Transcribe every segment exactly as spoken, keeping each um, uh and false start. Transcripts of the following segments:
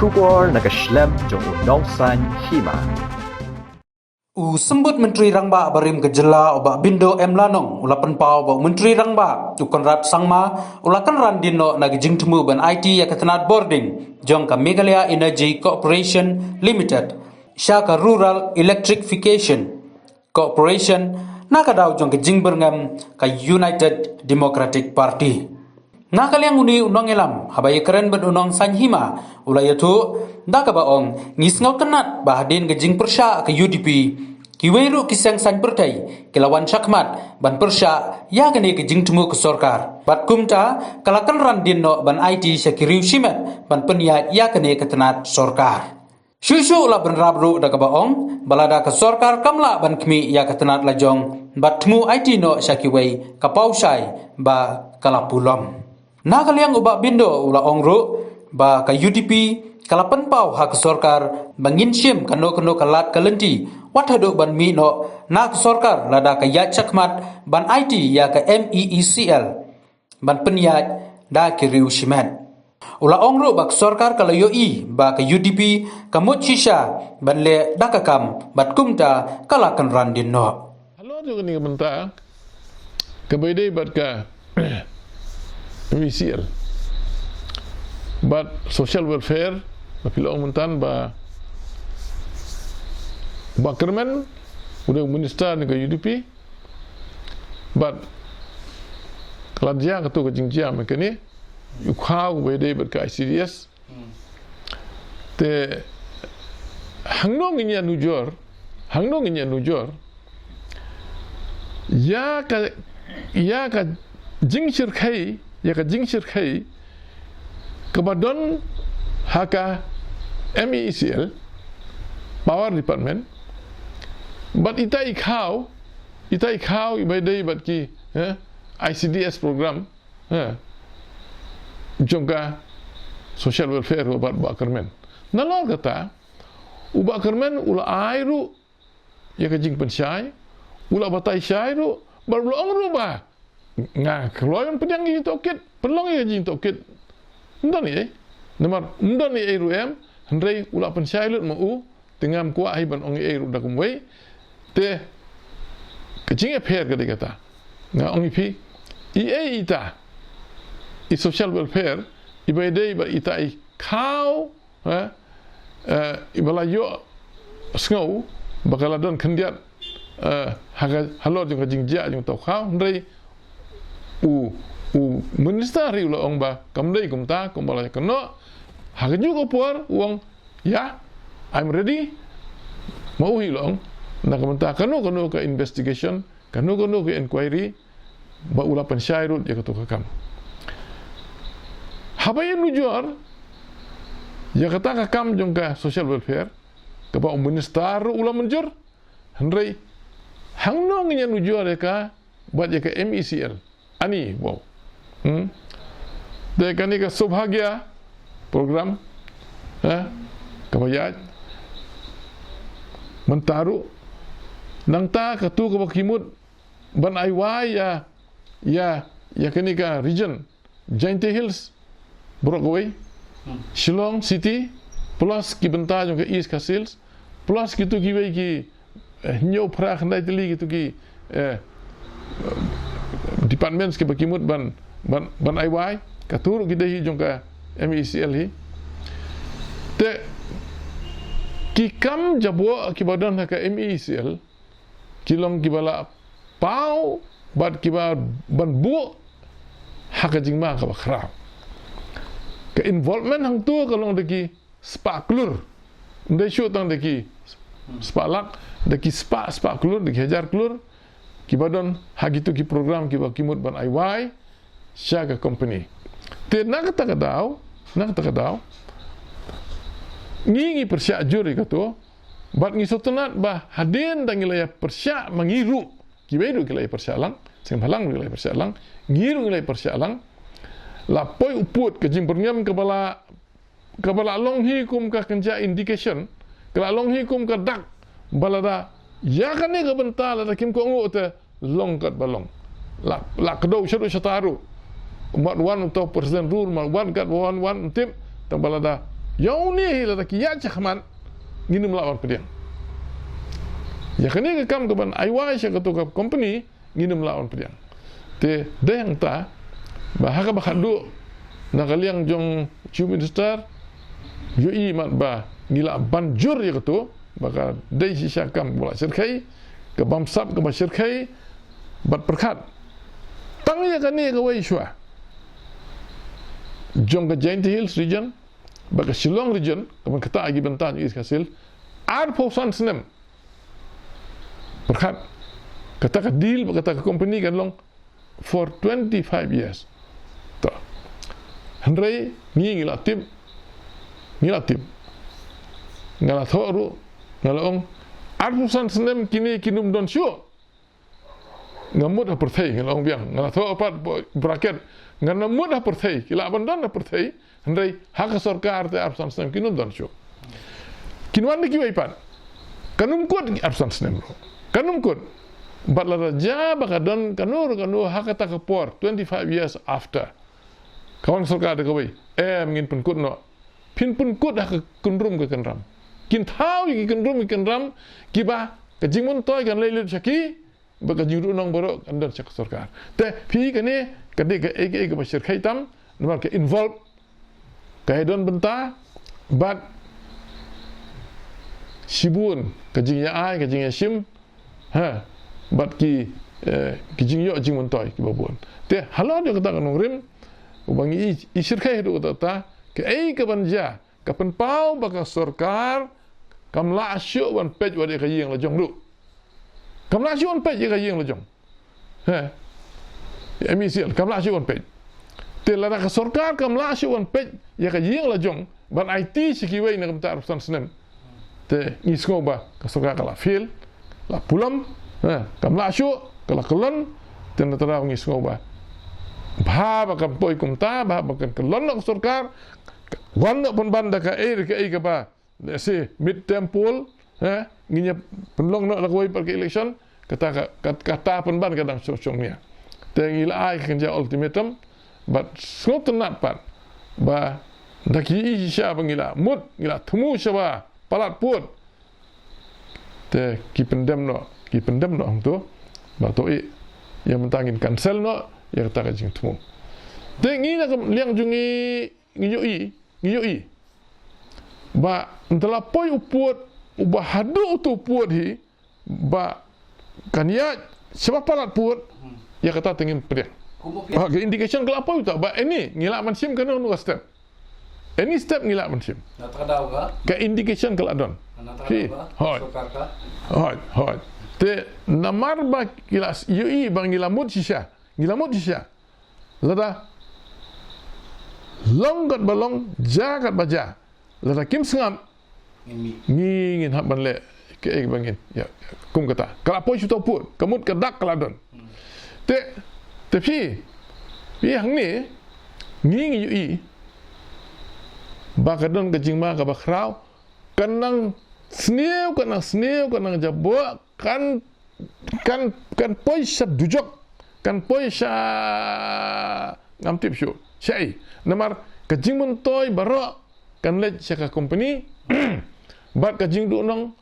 Khubor na ka shlem jong u Nongsaiñ Hima. U Symbud Myntri Rangbah barim ka jylla u Bah Bindo M Lanong u la pynpaw ba u Myntri Rangbah u Conrad Sangma u la kynran dien noh na ka jingthmu ban aiti ïa ka tnat bording jong ka Meghalaya Energy Corporation Limited sha ka Rural Electrification Corporation na ka daw jong ka jingbyrngem ka United Democratic Party. Na ka liang une u nongïalam haba ïakren bad u Nongsaiñ Hima u la ïathuh da kaba ong ngi sngewtynnat ba hadien ka jingpyrshah ka U D P kiwei ruh ki seng saiñ pyrthei ki la wan shakhmat ban pyrshah ïa kane ka jingthmu ka sorkar. Bad kumta ka la kynran dien noh ban aiti sha ki riew shimet ban pynïaid ïa kane ka tnat sorkar. Shuh shuh u la bynrap ruh da kaba ong ba lada ka sorkar kam lah ban khmih ïa ka tnat lajong bad thmu aiti noh sha kiwei ka paw shai ba ka la pulom. Na ka liang u Bah Bindo u la ong ruh ba ka U D P ka la pynpaw ha ka sorkar ba ngin shim kano kano ka lad ka lynti wat haduh ban mih noh na ka sorkar lada ka ïaid shakhmat ban aiti ïa ka M E E C L ban pynïaid da ki riew shimet. U la ong ruh ba ka sorkar ka la ïohi ba ka U D P ka mut shisha ban leh da ka kam bad kumta ka la kynran dien noh. Halor jong kane ka bynta kaba ïadei bad ka M E C L bad social welfare, ba phi la ong mynta ba, ba kyrmen u dei u minister na ka U D P, bad ka la jia katto ka jingjia mynta kane, u khaw ba ïadei bad ka I C D S. Te hangno ngin ïa nujor, hangno ngin ïa nujor ïa ka, ïa ka jingshyrkhei, ïa ka jingshyrkhei kaba don ha ka M E E C L, Power Department, bad ita i khaw, ita i khaw iba ïadei bad ki, eh, I C D S program, eh, jong ka social welfare, u Bah, Bah Kyrmen. Nalor kata, u Bah Kyrmen u la ai ruh ïa ka jingpynshai, u la batai shai ruh, bad u la ong ruh ba nga kloi ban pdiang ïa ka jingtohkit, pynlong ïa ka jingtohkit. Ym don ei ei. Namar ym don ei ei ruh em, hynrei u la pynshai lut ma u, te ngam kwah hi ban ong ei ei ruh da kumwei. Te ka jingïapher ka dei kata. Nga ong ïa phi, ei ei ita i social welfare iba ïadei bad ita i khaw, eh, eh, iba la ïohsngew ba ka la don khyndiat, eh, ha ka, halor jong ka jingjia jong uta u khaw, hynrei u, u minister hi u la ong ba kam dei kumta, kumba la ïakynnoh. Ha kajuh ka por u ong, "Ïa, I'm ready." Ma u hi u la ong, na ka bynta kano kano ka investigation, kano kano ka inquiry, ba u la pynshai ruh ïa kato ka kam. Haba ïa nujor ïa kata ka kam jong ka social welfare, kaba u minister ruh u la mynjur, hynrei hangno ngin ïa nujor ïa ka bad ïa ka M E C L? Ani, wow. Hmm? Te kane ka Saubhagya program, eh, kaba ïaid mynta ruh, nangta kato kaba ki mut ban ai wai ïa, ïa, ïa kane ka region Jaintia Hills baroh kawei, Shillong City, plus ki bynta jong ka East Khasi Hills, plus kito kiwei ki, eh, hynñiew phra khyndai tylli kito ki, eh, departments kiba ki mut ban, ban, ban ai wai, kato ruh ki dei hi jong ka M E C L hi. Te ki kam jaboh kiba don ha ka M E C L ki long kiba la paw bad kiba ban buh ha ka jingma kaba khraw. Ka involvement hangto ka long da ki spah klur. Ym dei shuh tang da ki spah lak, da ki spah, spah klur, da ki hajar klur kiba don ha kito ki program kiba ki mut ban ai wai sha ka company. Te na kata ka daw, na kata ka daw, ngi, ngi pyrshah jur ïa kato, bad ngi sngewtynnat ba hadien da ngi la ïa pyrshah ma ngi ruh, kiwei ruh ki la ïa pyrshah lang, seng bhalang ruh ki la ïa pyrshah lang, ngi ruh ngi la ïa pyrshah lang, la poi u pud ka jingbyrngem kaba la, kaba la long hi kum ka kynja indication, ka la long hi kum ka dak, ba lada ïa kane ka bynta lada kim kohnguh te long katba long. La, la kdew shaduh shata ruh. Mat wan uta u president ruh, mat wan katba wan, wan ym tip, tang ba lada Ïa une hi lada ki ïaid shakhmat, ngin ym lah ban pdiang. Ïa kane ka kam kaban ai wai sha kato ka company, ngin ym lah ban pdiang. Te dei hangta ba ha kaba khatduh na ka liang jong Chief Minister, ïohi mat ba ngi lah ban jur ïa kato ba ka dei shisha kam kaba la shyrkhei, ka bamsap kaba shyrkhei, bad pyrkhat tang ïa kane kawei shuwa jong ka Jaintia Hills Region bad ka Shillong Region, kaban kata agi bynta jong East Khasi Hills, arphew san snem. Pyrkhat, kata ka deal bad kata ka company kan long for twenty-five years. To. Hynrei ngi, ngi la tip, ngi la tip, nga la thoh ruh, nga la ong, arphew san snem kine kin ym don shuh. Nga mut ha pyrthei, nga la ong biang, nga la thoh pat bracket, ngan ym mut ha pyrthei, ki lah ban don ha pyrthei, hynrei ha ka sorkar te arphew san snem kin ym don shuh. Kin wan da kiwei pat, kan ym kut arphew san snem ruh, kan ym kut. Bad lada jia ba ka don kano ruh kano ha kata ka por, twenty-five years after, ka wan sorkar da kawei, em, ngin pynkut noh. Phin pynkut ha ka kynrum ka kynram. Kin thaw ïa ki kynrum ki kynram kiba ka jingmyntoi kan leit lut sha ki, bad ka jingduhnong baroh kan don sha ka sorkar. Te phi, kane ka dei kaei kaei kaba shyrkhei tam, namar ka involve, ka ïadon bynta bad shibun ka jingïa-ai, ka jingïashim, ha, bad ki, eh, ki jingïoh jingmyntoi kiba bun. Te halor jong kata ka nongrim, uba ngi i, i shyrkhei haduh katta katta, kaei kaban jia, ka pynpaw ba ka sorkar kam lah shuh ban peit wat ïa ka ïing la jong ruh. Kam lah shuh ban peit ïa ka ïing la jong. He. Ïa M E C L, kam lah shuh ban peit. Te lada ka sorkar kam lah shuh ban peit ïa ka ïing la jong, ban aiti sha kiwei na ka bynta arphew san snem, te ngi sngew ba ka sorkar ka la fail, la pulom, he, kam lah shuh, ka la kyllon. Te na kata ka daw ngi sngew ba bha ba kan poi kumta, bha ba kan kyllon noh ka sorkar, wan noh pynban da kaei kaei kaba, let's say, mid term poll, he, ngin ïa pynlong noh da kawei pat ka election, kata ka, kat-, kata pynban ka dang shong shong nia. Te ngi la ai ka kynja ultimatum, bad sngewtynnat pat ba da ki i shisha ba ngi la mut, ngi la thmu shaba palat pud. Te ki pyndem noh, ki pyndem noh hangto, ba to i, ïa mynta ngin cancel noh ïa kata ka jingthmu. Te ngi na ka liang jong ngi, ngi ïohi, ngi ïohi ba ynda la poi u pud, uba haduh uto u pud hi, ba kan ïaid shaba palat pud, ïa kata te ngim pdiang. Kumba phi- Ah, ka indication ka la poi uta, ba any, ngi lah ban shim kano kano ka step. Any step ngi lah ban shim. Na kata ka daw ka? Ka indication ka la don. Na kata ka daw ka? Hooid. Sorkar ka? Hooid, hooid. Te namar ba ki la ïohi ba ngi la mut shisha, ngi la mut shisha. Lada long katba long, jia katba jia, lada kim sngap, ngin mih, ngi ngin hap ban leh kaei ba ngin, ïa, kum kata. Ka la poi shuh uta u pud, ka mut ka dak ka la don. Hmm. Te, te phi, phi hangne, ngi ngi ïohi ba ka don ka jingma kaba khraw, kan nang sniew, kan nang sniew, kan nang jaboh, kan, kan, kan poi sha dujok, kan poi sha, ngam tip shuh shaei. Namar ka jingmyntoi baroh kan leit sha ka company, bad ka jingduhnong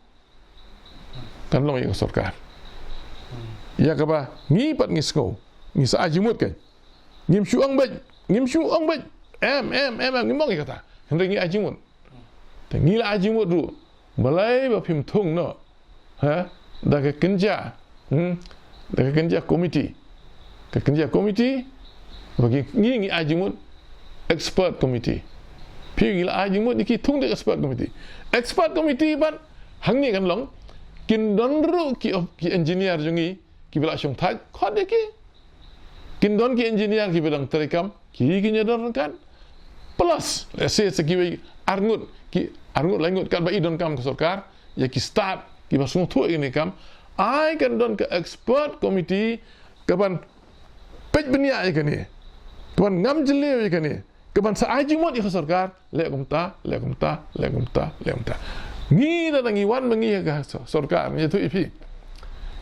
kan long ïa ka sorkar. Ïa kaba ngi pat ngi sngew, ngi sa ai jingmut kein. Ngim shu ong beit, ngim shu ong beit, em, em, em, em, ngim ong ïa kata. Hynrei ngi ai jingmut. Te ngi la ai jingmut ruh, balei ba phim thung noh, ha? Da ka kynja, hmm? Da ka kynja committee. Ka kynja committee, ba ki, ngi, ngi ai jingmut expert committee. Phi, ngi la ai jingmut ïa ki, thung da expert committee. Expert committee pat hangne kan long, kin don ruh ki, ki engineer jong ngi, kiba la shongthait, khot ïa ki. Kin don ki engineer kiba dang trei kam, ki kin ïa don ryngkat. Plus, let's say, sa kiwei arngut, ki arngut laingut katba i donkam ka sorkar, ïa ki stad, kiba sngewthuh ïa kane ka kam, ai kan don ka expert committee kaban peit bniah ïa kane, kaban ngam jylliew ïa kane, kaban sa ai jingmut ïa ka sorkar, leh kumta, leh kumta, leh kumta, leh kumta. Ngi lada ngi wan ma ngi ha ka so-, sorkar, ngi ïathuh ïa phi,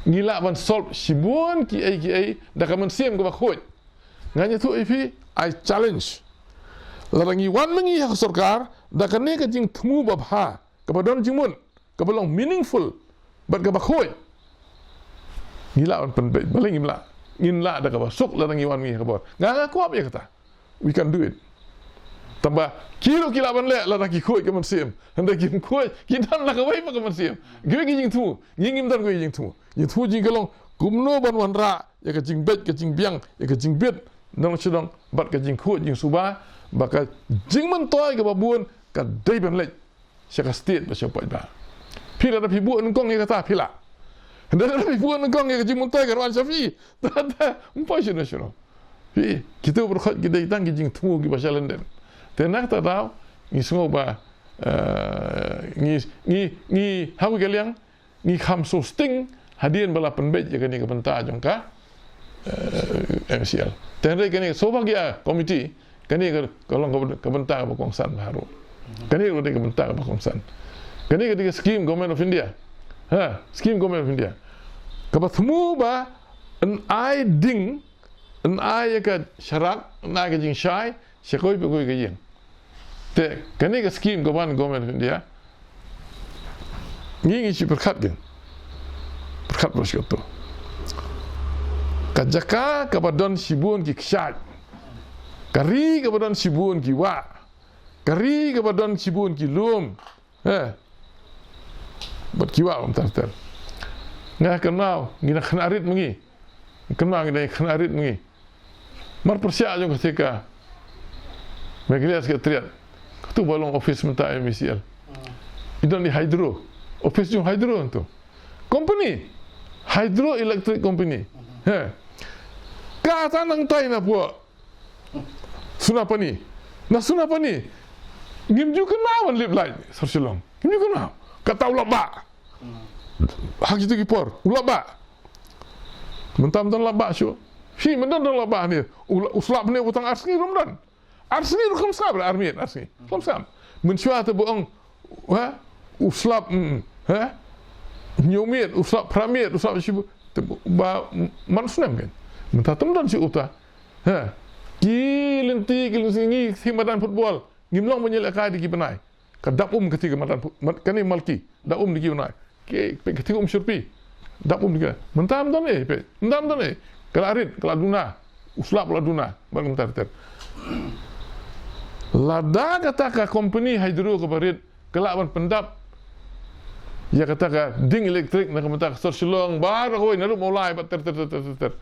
ngi lah ban solve shibun kiei kiei da ka mynsiem kaba khuid. Ngan ïathuh ïa phi, I challenge. Lada ngi wan ma ngi ha ka sorkar da kane ka jingthmu babha, kaba don jingmut, kaba long meaningful bad kaba khuid, ngi lah ban pynbeit. Balei ngim lah? Ngin lah da kaba suk lada ngi wan ma ngi ha ka bor. Nga nga kwah ïa kata. We can do it. Tangba ki ruh ki lah ban leh lada ki khuid ka mynsiem. Hynda kim khuid, ki don la kawei pat ka mynsiem. Kiwei ki jingthmu, ngi ngim don kiwei ki jingthmu. Jingthmu jong ngi ka long kumno ban wanrah ïa ka jingbeit, ka jingbiang, ïa ka jingbit nongshong shnong bad ka jingkhuid jingsuba, ba ka jingmyntoi kaba bun ka dei ban leit sha ka state bad sha u paidbah. Phi lada phi buh nyngkong ïa kata phi lah. Lada phi buh nyngkong ïa ka jingmyntoi ka ruh sha phi. Te, te, ym poi shuh noh shuh noh. Phi, kita baroh ki dei tang ki jingthmu kiba sha lyndet. Te na kata ka daw ngi sngew ba, eh, ngi, ngi, ngi, ha kawei ka liang ngi kham sngewsting hadien ba la pynbeit ïa kane ka bynta jong ka, eh, M C L. Te hynrei kane ka Saubhagya Committee, kane ka, ka long ka, ka bynta kaba kongsan baroh. Kane ka dei ka bynta kaba kongsan. Kane ka dei ka skim Government of India. Ha, skim Government of India. Kaba thmu ba yn ai ding, yn ai ïa ka sharak, yn ai ka jingshai sha kawei pa kawei ka ïing. Te kane ka skim ka wan Government of India, ngi ngi shu pyrkhat kin. Pyrkhat baroh shi kato. Ka jaka kaba don shibun ki kshaid, ka ri kaba don shibun ki wah, ka ri kaba don shibun ki lum, eh, bad ki wah bym ter ter. Nga kynmaw ngi nang khynnah rit ma ngi. Kynmaw ngi nang khynnah rit ma ngi. Mar pyrshah jong ka thika Meghalaya Secretariat, katu ba long office mynta M E C L. I don i Hydro, office jong Hydro tu. Company, Hydro Electric Company. He. Kata nangtai na pdeng Sunapani. Na Sunapani, ngim ju kynmaw ban lip light sor Shillong. Ngim ju kynmaw. Kata u la bah. Ha kitu ki por u la bah. Mynta ym don la bah shuh. Shi mynta ym don la bah ni. U la, u slap ni u tang ar sngi ruh ym don. Ar sngi ruh khlem sngap, ar miet ar sngi khlem sngap. Mynshuwa te ba ong, ha, u slap, mm, ha, hynñiew miet, u slap phra miet, u slap shi, te ba man snem kan. Mynta te ym don shuh uta. Ha. Ki lynti, ki lynti ngi thik madan football. Ngim long ban ïalehkai da ki bnai. Ka dap um kata ka madan, mat-, kane malki, dap um da ki bnai. Ki, peit kata ka um shyrpi. Dap um da ki. Mynta ym don ei, peit. Mynta ym don ei. Ka la rit, ka la duna. U slap u la duna. Bad mynta ter ter. Lada kata ka company Hydro kaba rit ka lah ban pyndap ïa kata ka ding elektrik na ka bynta ka sor Shillong baroh kawei, naduh Mawlai bad ter ter ter ter ter.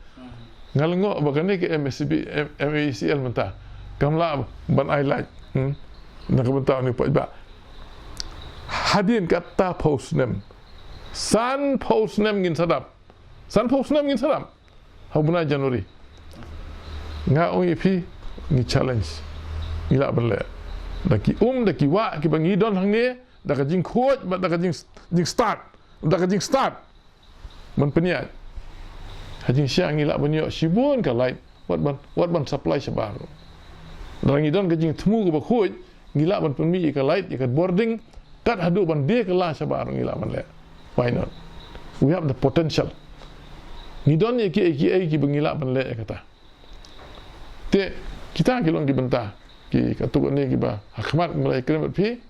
Nga lyngngoh ba kane ka M S B, M-, M E C L mynta kam lah ban ai light, hmm? Na ka bynta une u paidbah. Hadien katphew snem, sanphew snem ngin sa dap. Sanphew snem ngin sa dap. Ha u bnai January. Nga ong ïa phi, ngi challenge. Ngi lah ban leh. Da ki um, da ki wah kiba ngi don hangne, da ka jingkhuid bad da ka jing, jingstad, da ka jingstad. Ban pynïaid. Ha jingshisha ngi lah ban ïoh shibun ka light. Wat ban, wat ban supply shabar. Lada ngi don ka jingthmu kaba khuid, ngi lah ban pynmih ïa ka light, ïa ka bording, kat haduh ban die ka la shabar ngi lah ban leh. Why not? We have the potential. Ngi don ïa kiei kiei kiba ngi lah ban leh ïa kata. Te kita ki long ki bynta ki katto katne kiba ha khmat ngi la ïakren bad phi.